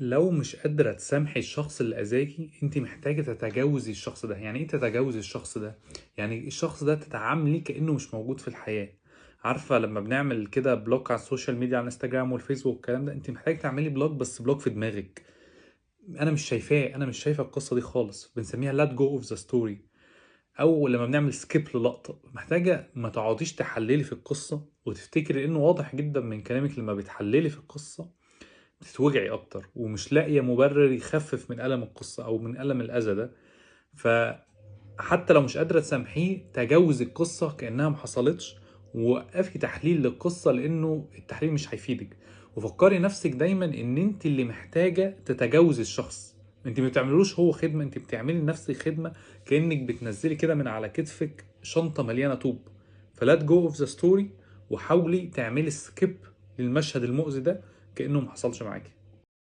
لو مش قادرة تسامحي الشخص اللي أذاكي، انت محتاجة تتجاوزي الشخص ده. يعني ايه تتجاوزي الشخص ده؟ يعني الشخص ده تتعاملي كأنه مش موجود في الحياة. عارفة لما بنعمل كده block على ال social media، على الانستجرام والفيسبوك والكلام ده، انت محتاجة تعملي block، بس block في دماغك. انا مش شايفاه، انا مش شايفة القصة دي خالص، بنسميها let go of the story. او لما بنعمل skip للقطة، محتاجة ما تقعديش تحللي في القصة وتفتكري، لانه واضح جدا من كلامك لما بتحللي في القصة بتتوجعي اكتر ومش لاقيه مبرر يخفف من الم القصة او من الم الاذى ده. فحتى لو مش قادرة تسامحيه، تجاوزي القصة كانها ما حصلتش، ووقفي تحليل للقصة لانه التحليل مش هيفيدك. وفكري نفسك دايما ان انت اللي محتاجه تتجاوزي الشخص، انت ما بتعملوش هو خدمة، انت بتعملي لنفسك خدمة، كانك بتنزلي كده من على كتفك شنطه مليانة طوب. ف let go of the story، وحاولي تعملي skip للمشهد المؤذي ده كأنه ما حصلش معاكي.